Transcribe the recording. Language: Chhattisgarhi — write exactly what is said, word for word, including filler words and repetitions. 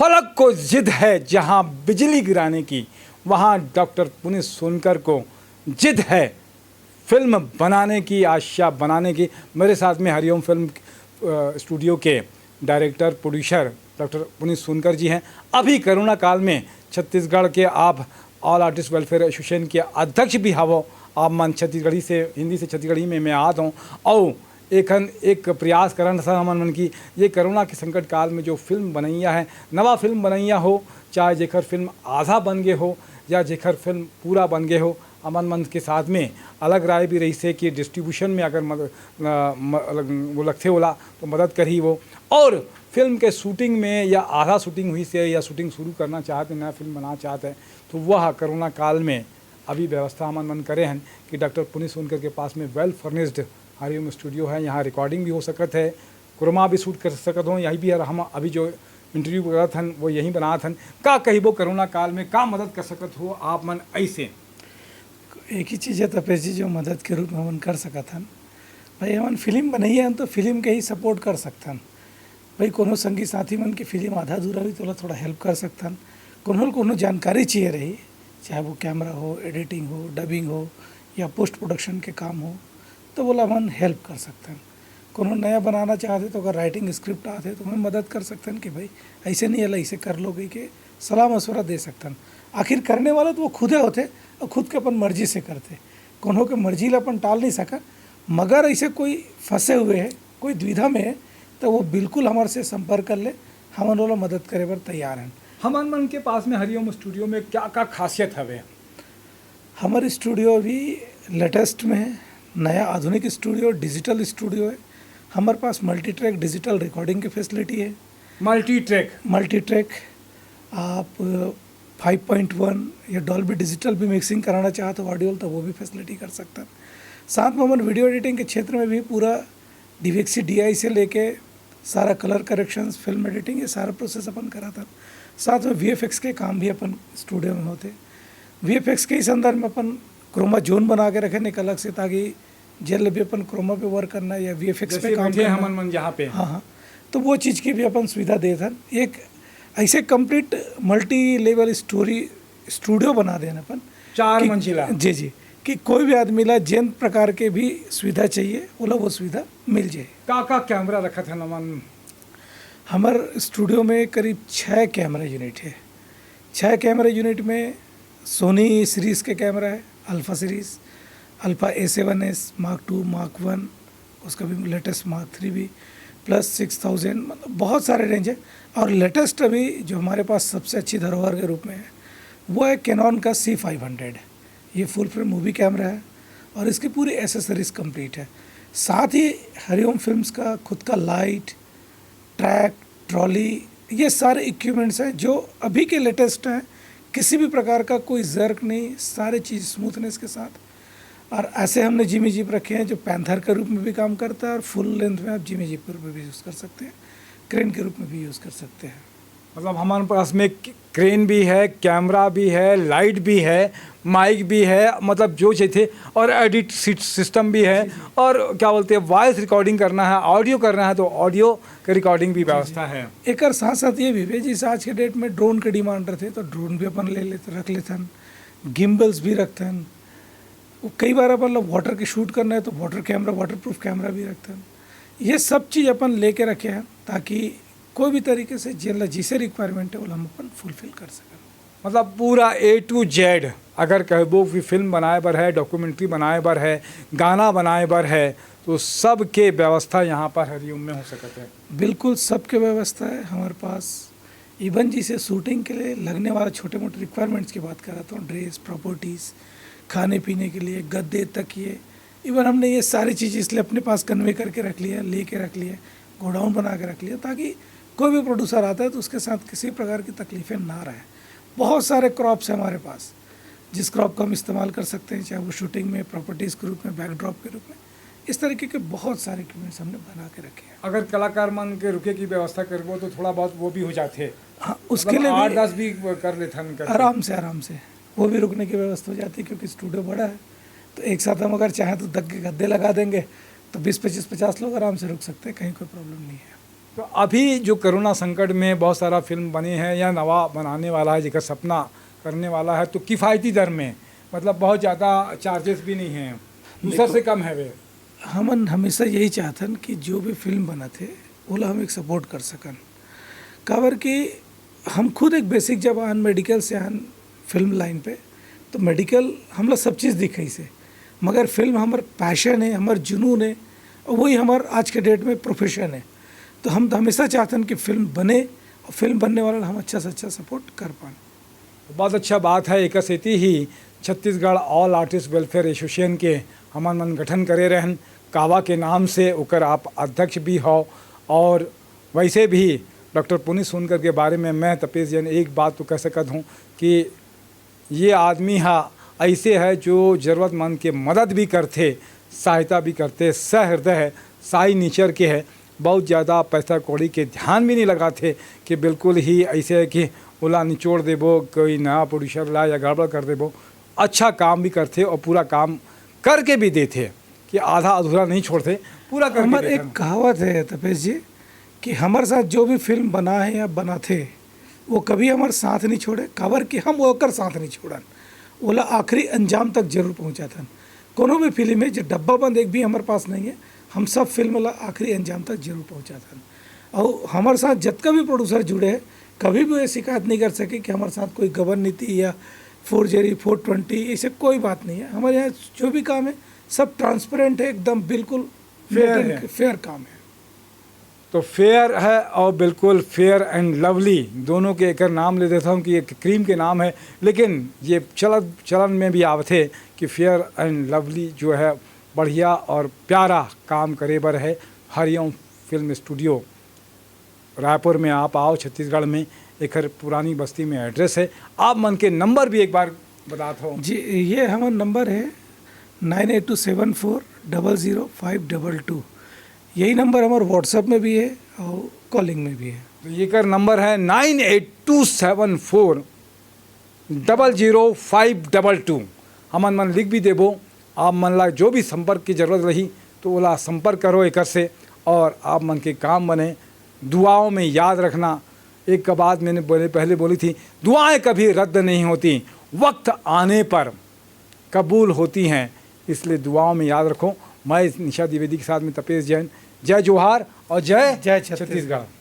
फलक को जिद है जहां बिजली गिराने की, वहां डॉक्टर पुनीत सोनकर को जिद है फिल्म बनाने की, आशा बनाने की। मेरे साथ में हरिओम फिल्म स्टूडियो के director producer doctor Puneet Sonkar ji हैं। अभी कोरोना काल में छत्तीसगढ़ के आप ऑल आर्टिस्ट वेलफेयर एसोसिएशन के अध्यक्ष भी हवो। आप मन छत्तीसगढ़ी से, हिंदी से छत्तीसगढ़ी में मैं आत हूँ। और एखन एक प्रयास करन सर हमन मन की, ये कोरोना के संकट काल में जो फिल्म बनैया है, नवा फिल्म बनैया हो, चाहे जेकर फिल्म आधा बन गे हो या जेकर फिल्म पूरा बन गे हो, हमन मन के साथ में अलग राय भी रहिसे कि डिस्ट्रीब्यूशन में अगर मद-, अ, म-, लग-, वो लगथे ओला तो मदद करही वो। और फिल्म के शूटिंग में या आधा शूटिंग हुई से या शूटिंग शुरू करना चाहते, नया फिल्म बनाना चाहते हैं, तो वह कोरोना काल में अभी व्यवस्था हमन मन करे हन कि डॉक्टर पुनीत सोनकर के पास में वेल फर्निश्ड हरिओम स्टूडियो है, यहाँ रिकॉर्डिंग भी हो सकत है, क्रोमा भी शूट कर सकत हो। यही भी हम अभी जो इंटरव्यू करत हन वो यहीं बनात हन। का कहिबो, कोरोना काल में का मदद कर सकत हो आप मन ऐसे? एक ही चीज़ है तपेश जी, जो मदद के रूप में हमन कर सकत हन भाई, हमन फिल्म बनैया हन तो फिल्म के ही सपोर्ट कर सकथन भाई। कोनो संगी साथी मन की फिल्म आधा अधूरा हुई तो ओला थोड़ा हेल्प कर सकथन। कोनो ल कोनो जानकारी चाहिए रही, चाहे वो कैमरा हो, एडिटिंग हो, डबिंग हो या पोस्ट प्रोडक्शन के काम हो, तो ओला हमन हेल्प कर सकथन। कोनो नया बनाना चाहते तो अगर राइटिंग स्क्रिप्ट आते तो हमन मदद कर सकथन कि भाई ऐसे नहीं है, ऐसे कर लो कहि के सलाह मशवरा दे सकथन। आखिर करने वाला तो वो खुदे होते और खुद के अपन मर्जी से करते, कोनो के मर्जी ला अपन टाल नहीं सकन। मगर ऐसे कोई फंसे हुए है, कोई दुविधा में है, तो वो बिल्कुल हमारे से संपर्क कर ले, हमन ओला मदद करे बर तैयार हन। हमन मन के पास में हरिओम स्टूडियो में क्या का खासियत हवे? हमारे स्टूडियो अभी लेटेस्ट में है, नया आधुनिक स्टूडियो, डिजिटल स्टूडियो है। हमारे पास मल्टी ट्रैक डिजिटल रिकॉर्डिंग की फैसिलिटी है। Multi track? Multi track. आप फाइव पॉइंट वन या डॉल्बी डिजिटल भी मिक्सिंग कराना चाहते हो ऑडियो, तो वो भी फैसिलिटी कर सकते हैं। साथ में हमन वीडियो एडिटिंग के क्षेत्र में भी पूरा डीवीएक्सी डीआई से लेके सारा कलर करेक्शंस, फिल्म एडिटिंग, ये सारा प्रोसेस अपन कराथन। साथ में वीएफएक्स के काम भी अपन स्टूडियो में होते। वीएफएक्स के ही संदर्भ में अपन क्रोमा जोन बना के रखे एक अलग से, ताकि जेन ल भी अपन क्रोमा पे वर्क करना है या वीएफएक्स पे जैसे काम बैठे करना हमन है। मन जहाँ पे। हाँ, हाँ, तो वो चीज़ की भी अपन सुविधा देत हन। एक ऐसे complete multi level story studio बना देन अपन चार कि मंजिला। जी, जी, कि कोई भी आदमी ला जेन प्रकार के भी सुविधा चाहिए, ओला वो सुविधा मिल जाए। का का कैमरा रखत हन हमन? हमर स्टूडियो में करीब छः कैमरा यूनिट है। छः कैमरा यूनिट में सोनी सीरीज़ के कैमरा है, alpha series, alpha A seven S, mark two, mark one, उसका भी लेटेस्ट मार्क थ्री भी, प्लस सिक्स थाउजेंड, मतलब बहुत सारे रेंज है। और लेटेस्ट अभी जो हमारे पास सबसे अच्छी धरोहर के रूप में है, वो है कैनॉन का सी फ़ाइव हंड्रेड। ये फुल फ्रेम मूवी कैमरा है और इसकी पूरी एसेसरीज कंप्लीट है। साथ ही हरिओम फिल्म्स का खुद का लाइट, ट्रैक, ट्रॉली, ये सारे इक्विपमेंट्स हैं जो अभी के लेटेस्ट हैं। किसी भी प्रकार का कोई जर्क नहीं, सारे चीज़ स्मूथनेस के साथ। और ऐसे हमने जिमी जीप रखे हैं जो पैंथर के रूप में भी काम करता है और फुल लेंथ में आप जिमी जीप के रूप में भी यूज़ कर सकते हैं, क्रेन के रूप में भी यूज़ कर सकते हैं। मतलब हमारे पास में क्रेन भी है, कैमरा भी है, लाइट भी है, माइक भी है, मतलब जो चाहिए, और एडिट सिस्टम भी है, और क्या बोलते हैं, वॉइस रिकॉर्डिंग करना है, ऑडियो करना है तो ऑडियो का रिकॉर्डिंग भी व्यवस्था है। एकर साथ साथ ये भी है, जैसे आज के डेट में ड्रोन के डिमांड रहते तो ड्रोन भी अपन ले लेते, रख लेते हैं, गिम्बल्स भी रखते हैं। वो कई बार अपन लोग वाटर के शूट करना है तो वाटर कैमरा, वाटरप्रूफ कैमरा भी रखते हैं। ये सब चीज़ अपन लेके रखे हैं ताकि कोई भी तरीके से जेन ला जैसे रिक्वायरमेंट है, वो हम अपन फुलफिल कर सकें। मतलब पूरा ए टू जेड, अगर कहबो कि फिल्म बनाए बर है, डॉक्यूमेंट्री बनाए बर है, गाना बनाए बर है, तो सब के व्यवस्था यहाँ पर हरिओम में हो सकत है। बिल्कुल, सबके व्यवस्था है हमारे पास। इवन जैसे शूटिंग के लिए लगने वाला छोटे मोटे रिक्वायरमेंट्स की बात करा तो ड्रेस, प्रॉपर्टीज़, खाने पीने के लिए गद्दे, तकिए, इवन हमने ये सारी चीज़ इसलिए अपने पास कन्वे करके रख लिया, लेके रख लिया, गोडाउन बना के रख लिया, ताकि कोई भी प्रोड्यूसर आता है तो उसके साथ किसी प्रकार की तकलीफ़ें ना रहे। बहुत सारे क्रॉप्स हैं हमारे पास, जिस क्रॉप को हम इस्तेमाल कर सकते हैं, चाहे वो शूटिंग में, प्रॉपर्टीज़ के रूप में, बैकड्रॉप के रूप में, इस तरीके के बहुत सारे इक्विपमेंट्स हमने बना के रखे हैं। अगर कलाकार मन के रुके की व्यवस्था करबो तो थोड़ा बहुत वो भी हो जाते हैं। हाँ, उसके मतलब लिए आठ भी दस भी कर लेथन करके। आराम से, आराम से वो भी रुकने की व्यवस्था हो जाती है, क्योंकि स्टूडियो बड़ा है। तो एक साथ हम अगर चाहें तो दग के गद्दे लगा देंगे, तो बीस, पच्चीस, पचास लोग आराम से रुक सकते हैं, कहीं कोई प्रॉब्लम नहीं है। तो अभी जो कोरोना संकट में बहुत सारा फिल्म बने हैं या नवा बनाने वाला है, जेकर सपना करने वाला है, तो किफ़ायती दर में, मतलब बहुत ज़्यादा चार्जेस भी नहीं हैं, दूसर से कम है वे। हमन हमेशा यही चाहथन कि जो भी फिल्म बनत हे, ओला हम एक सपोर्ट कर सकन। काबर कि हम खुद एक बेसिक जब आन, मेडिकल से आन फिल्म लाइन पे, तो मेडिकल हमला सब चीज़ दिखाइस हे, मगर फिल्म हमर पैशन है, हमर जुनून है, और वही हमर आज के डेट में प्रोफेशन है। तो हम तो हमेशा चाहथन कि फिल्म बने, और फिल्म बनने वाला हम अच्छा से अच्छा सपोर्ट कर पान। बहुत अच्छा बात है। एक सेती ही Chhattisgarh all artist welfare association के हमन मन गठन करे रहन, कावा के नाम से, ओकर आप अध्यक्ष भी हो। और वैसे भी डॉक्टर पुनीत सोनकर के बारे में मैं, तपेश जैन, एक बात तो कह सकत हूँ कि ये आदमी हा ऐसे है जो जरूरतमंद के मदद भी करथे, सहायता भी करथे, सहृदय है, साई नेचर के है। बहुत ज़्यादा पैसा कौड़ी के ध्यान भी नहीं लगाथे कि बिल्कुल ही ऐसे है कि ओला निचोड़ देबो, कोई नया प्रोड्यूसर ला या गड़बड़ कर देबो। अच्छा काम भी करथे और पूरा काम करके भी देथे कि आधा अधूरा नहीं छोड़थे, पूरा करके हमर देथे। एक कहावत है तपेश जी, कि हमर साथ जो भी फिल्म बना है या बनाथे, वो कभी हमर साथ नहीं छोड़े, काबर कि हम ओकर साथ नहीं छोड़न, ओला आखिरी अंजाम तक जरूर पहुँचाथन। कोनो भी फिल्म है जो डब्बा बंद एक भी हमर पास नहीं है, हम सब फिल्म ला आखिरी अंजाम तक जरूर पहुँचाथन। और हमर साथ जतका भी प्रोड्यूसर जुड़े हैं, कभी भी ये शिकायत नहीं कर सके कि हमर साथ कोई गबन नीति या फोर्जरी, फोर ट्वेंटी, ऐसे कोई बात नहीं है। हमारे यहाँ जो भी काम है, सब ट्रांसपेरेंट है, एकदम बिल्कुल Fair है। फेयर काम है। तो फेयर है और बिल्कुल फेयर एंड लवली, दोनों के एकर नाम ले देता हूँ कि एक क्रीम के नाम है, लेकिन ये चलन चलन में भी आवथे कि फेयर एंड लवली जो है, बढ़िया और प्यारा काम करे बर है। हरिओम फिल्म स्टूडियो रायपुर में आप आओ, छत्तीसगढ़ में, एकर पुरानी बस्ती में एड्रेस है। आप मन के नंबर भी एक बार बतात हो। जी, ये हमर नंबर है nine eight two seven four double zero five double two. यही नंबर हमर WhatsApp में भी है और कॉलिंग में भी है। तो एकर नंबर है nine eight two seven four double zero five double two. हमन मन लिख भी देबो। आप मन ला जो भी संपर्क की जरूरत रही, तो ओला संपर्क करो एकर से और आप मन के काम बने। दुआओं में याद रखना, एक बात मैंने बोले, पहले बोली थी, दुआएं कभी रद्द नहीं होती, वक्त आने पर कबूल होती हैं, इसलिए दुआओं में याद रखो। मैं निशा द्विवेदी के साथ में तपेश जैन, जय जोहार और जय जय छत्तीसगढ़। छत्तीसगढ़।